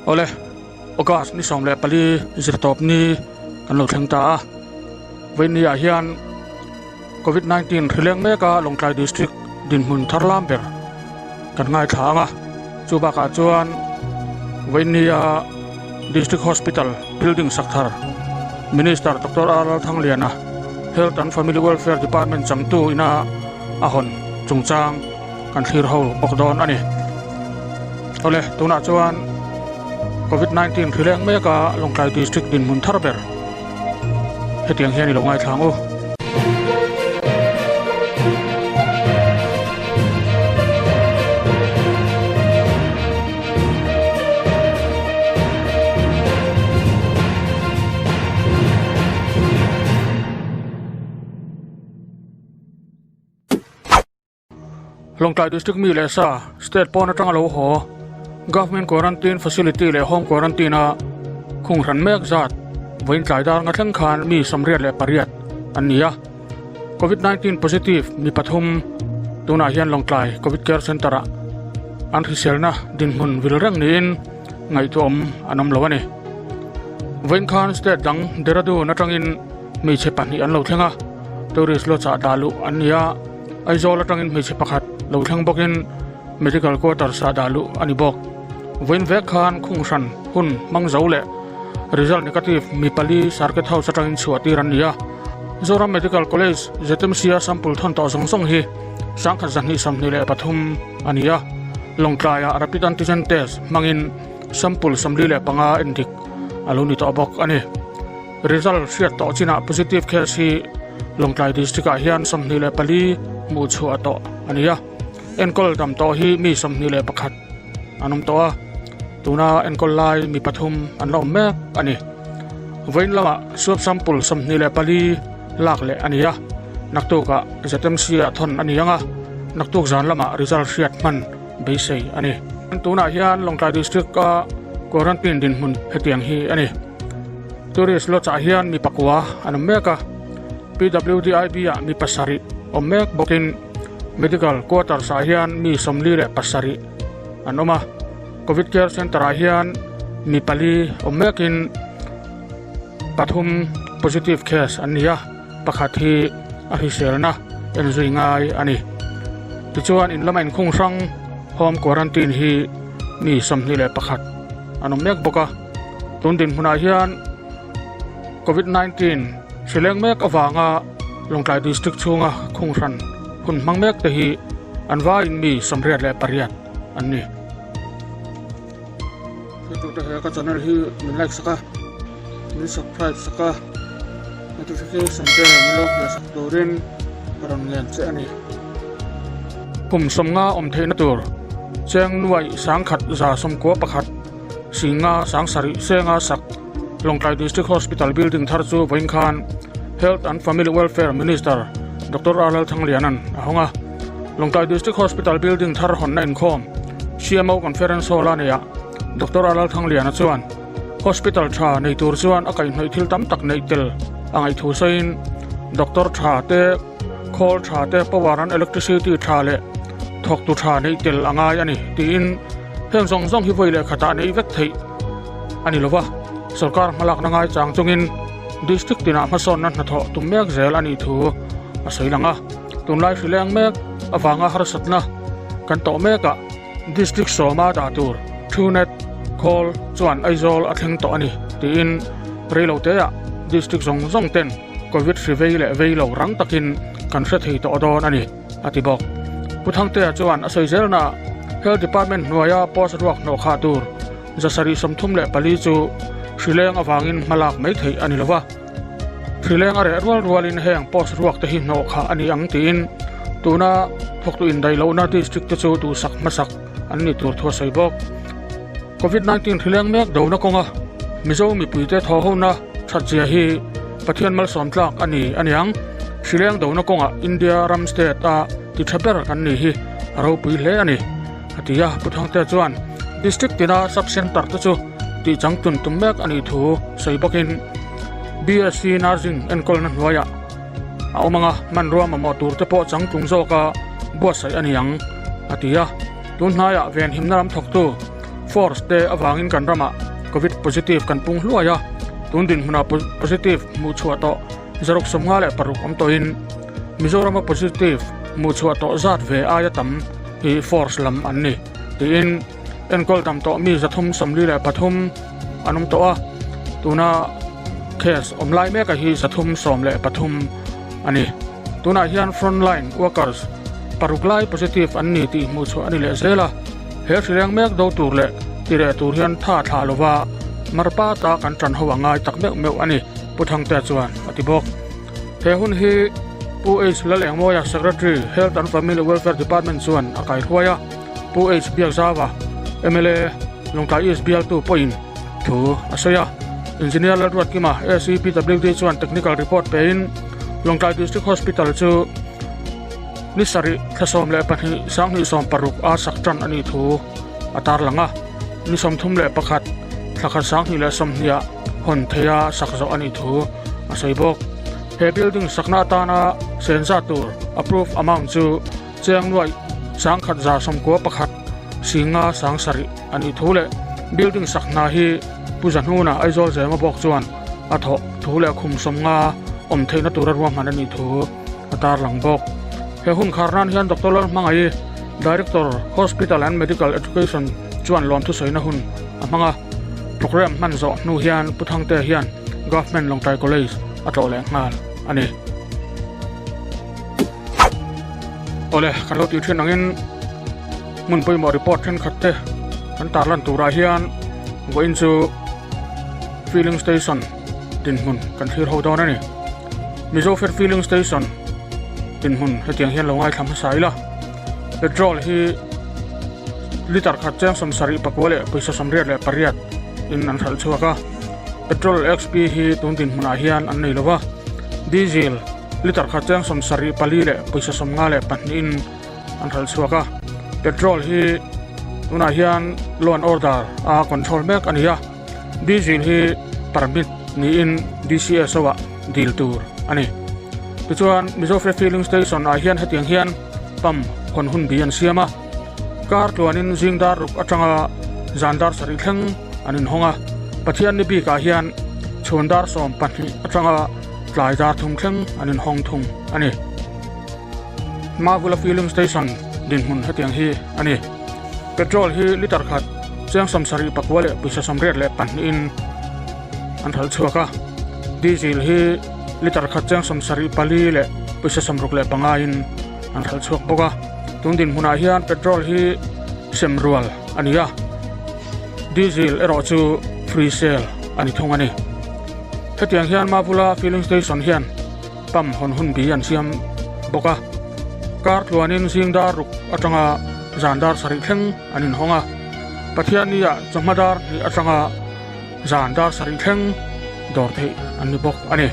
Awle, August ni 14 zirtawp ni kan lo thleng ta a. Vawiin ah hian Covid-19 hrileng mek a Lawngtlai District dinhmun thar lam ber kan ngaithla ang a. Chu bakah chuan vawiin nia District Hospital building sak thar Minister Doctor R Lalthangliana Health and Family Welfare Department changtu ina a hawn chungchang kan thlir ho bawk dawn a ni. Awle, tunah chuan Covid-19 hrileng mek a Lawngtlai District dinhmun thar ber hetiang hian i lo ngaithla ang u. Lawngtlai District mi leh sa state pawn atanga lo haw Government Quarantine Facility leh Home Quarantine a khung hran mek zat vawiin tlai dar nga thleng khan mi 88 an ni a. Covid 19 positive mi pathum tunah hian Lawngtlai Covid Care Centre ah an hriselna dinhmun vil reng niin ngaihtuahawm an awm lo a ni. Vawiin khan state dang Dehradun atangin hmeichhe pahnih an lo thleng a, tourist lodge ah dah luh an ni a, Aizawl atangin hmeichhe pakhat lo thleng bawkin medical quarters ah dah luh a ni bawk. Vawiin vek khan khung hran hun hmang zo leh result negative mi pali Circuit House atangin chhuah tir an ni a. Zoram Medical College ZMC a sample thawn tawh zawng zawng hi 1223 a ni a. Lawngtlaiah rapid antigen test hmangin sample 45 endik a lo ni tawh bawk a ni. Result hriat tawh chinah positive case hi Lawngtlai District ah hian 24 hmuh chhuah tawh a ni a. Enkawl dam tawh hi mi 21 an awm tawh a, tuna enkawl lai mi pathum an la awm mek a ni. Vawiin lamah swab sample 24 lak leh a ni a, naktukah ZMC ah thawn a ni ang a, naktuk zan lamah result hriat hman beisei a ni. Tunah hian Lawngtlai District a quarantine dinhmun hetiang hi a ni. Tourist lodge ah hian mi pakua an awm mek a, PWDIB ah mi pasarih awm mek bawkin Medical quarters ah hian mi 47 an awm a, Covid Care Centre ah hian mi pali awm mekin pathum positive case an ni a, pakhat hi a hriselna en zui ngai a ni. Tichuan in lama inkhung hrang home quarantine hi mi 21 an awm mek bawk a, tun dinhmunah hian Covid 19 hrileng mek avanga Lawngtlai District chhunga khung hran hun hmang mek te hi an vaiin mi 88 an ni. Hretute he ka channel hi min like sak a, min subscribe sak a, notification bell min lo hmeh sak turin ka rawn ngen che a ni. Kum 50 awm theihna tur cheng nuai 1191 Singa 7000 senga sak Lawngtlai District Hospital building thar chu vawiin khan Health and Family Welfare Minister Doctor R Lalthangliana'n a hawng a. Lawngtlai District Hospital building thar hawnna inkhawm CMO Conference Hall a neihah Doctor R Lalthangliana chuan Hospital tha nei tur chuan a kaihhnawih thil tam tak neih tel a ngaih thu sawiin Doctor tha te, khawl tha te, power and electricity tha leh thawktu tha neih tel a ngai a ni tiin heng zawng zawng hi vawi leh khatah neih vek theih a ni lova, sorkar hmalakna ngaichang chungin district tinah hmasawnna hnathawh tum mek zel a nih thu a sawi lang a. Tunlai hrileng mek avanga harsatna kan tawh mekah district sawma dah tur Truenet khawl chuan Aizawl a thleng tawh a ni tiin reiloteah district zawng zawng ten Covid hri vei leh vei lo rang takin kan hre thei tawh dawn a ni a ti bawk. Pu Thangtea chuan a sawi zelnaah Health Department hnuaia post ruak hnawh khah tur 734 chu hrileng avangin hmalak mai theih a ni lova. Hrileng a reh rual rualin heng post ruak te hi hnawh khah a ni ang tiin tuna thawktu indaihlohna district te chu duhsak hmasak an ni tur thu a sawi bawk. Covid 19 hrileng mek dona kawnga Mizo mipuite thawhhona thatzia hi Pathian malsawm tlak a ni a niang. Hrileng dona kawngah India ram state a ti tha ber kan ni hi a ropui hle a ni, a ti a. Pu Thangtea chuan district tina sub centre te chu tih changtlun tum mek a nih thu sawi bawkin BSc Nursing enkawlna hnuaiah a awm ang a, hmanrua mamawh tur te pawh changtlung zawka buatsaih a ni ang, a ti a. Tun hnaiah venhimna lam thawktu Force te avangin kan ramah Covid positive kan pung hluai a, tun dinhmunah positive hmuh chhuah tawh zaruk 56 awm tawhin Mizorama positive hmuh chhuah tawh zat ve aia tam hi force lam an ni tiin enkawl dam tawh mi 343 an awm tawh a, tuna case awm lai meka hi 313 a ni. Tunah hian frontline workers paruk lai positive an ni tih hmuh chhuah a ni leh zel a, he hrileng mek do tur leh tireh tur hian tha thlah lova marpa ta kan tan ho a ngai tak meuh meuh a ni, Pu Thangtea chuan a ti bawk. He hun hi Pu H Lalengmawia Secretary, Health and Family Welfare Department chuan a kaihruai a, Pu H Biakzauva, mla, Lawngtlai East bialtu pawhin thu a sawi a. Engineer Lalruatkima, ACPWD chuan technical report pein Lawngtlai District Hospital chu ni sarih thla 12 2016 a sak tan a nih thu a tarlang a, ni 31 thla khat 2020 ah hawn theia sak zawh a nih thu a sawi bawk. He building sakna atana sen zat tur approve amount chu cheng nuaih 1191 singa 7000 a nih thu leh building sak hna hi Pu Zahnuna Aizawl Zema bawk chuan a thawh thu leh khum 50 awm theihna tura ruahman a nih thu a tarlang bawk. He hun khar nan hian Doctor Lalhmangaih, Director, Hospital and Medical Education chuan lawmthu sawina hun a hmang a. Programme hman zawh hnu hian Pu Thangtea hian Government Lawngtlai College a tlawh leh nghal a ni. Awle, kan lo tih thin angin hmun pawimawh report thenkhat te kan tarlan turah hian vawiin chu filling station dinhmun kan thlir ho dawn a ni. Mizo Fair Filling Station dinhmun hetiang hian lo ngaithla hmasa ila, petrol hi litre khat cheng 74 leh pawisa 88 in an hralh chhuak a, petrol XP hi tun dinhmunah hian an nei lova, diesel litre khat cheng 74 leh pawisa 52 in an hralh chhuak a, petrol hi tunah hian law and order a control mek a ni a. Diesel hi permit niin DCSO ah dil tur a ni. Tichuan Mizofe Filling Station ah hian hetiang hian pump hawn hun bi an siam a, car tluanin zing dar ruk atanga zan dar sarih thleng an inhawng a, Pathianni bikah hian chhun dar 12 atanga tlai dar thum thleng an inhawng thung a ni. Mavula Filling Station dinhmun hetiang hi a ni. Petrol hi litre khat cheng 79 leh pawisa 82 in an hralh chhuak a, diesel hi litre khat cheng 74 leh pawisa 65 in an hralh chhuak bawk a. Tun dinhmunah hian petrol hi sem rual a ni a, diesel erawh chu free sale a ni thung a ni. Hetiang hian Mavula filling station hian pump hawn hun bi an siam bawk a, kar tluanin zing dar ruk atanga zan dar sarih thleng an inhawng a, Pathianni-ah chawhma dar hnih atanga zan dar sarih thleng dawr theih an ni bawk a ni.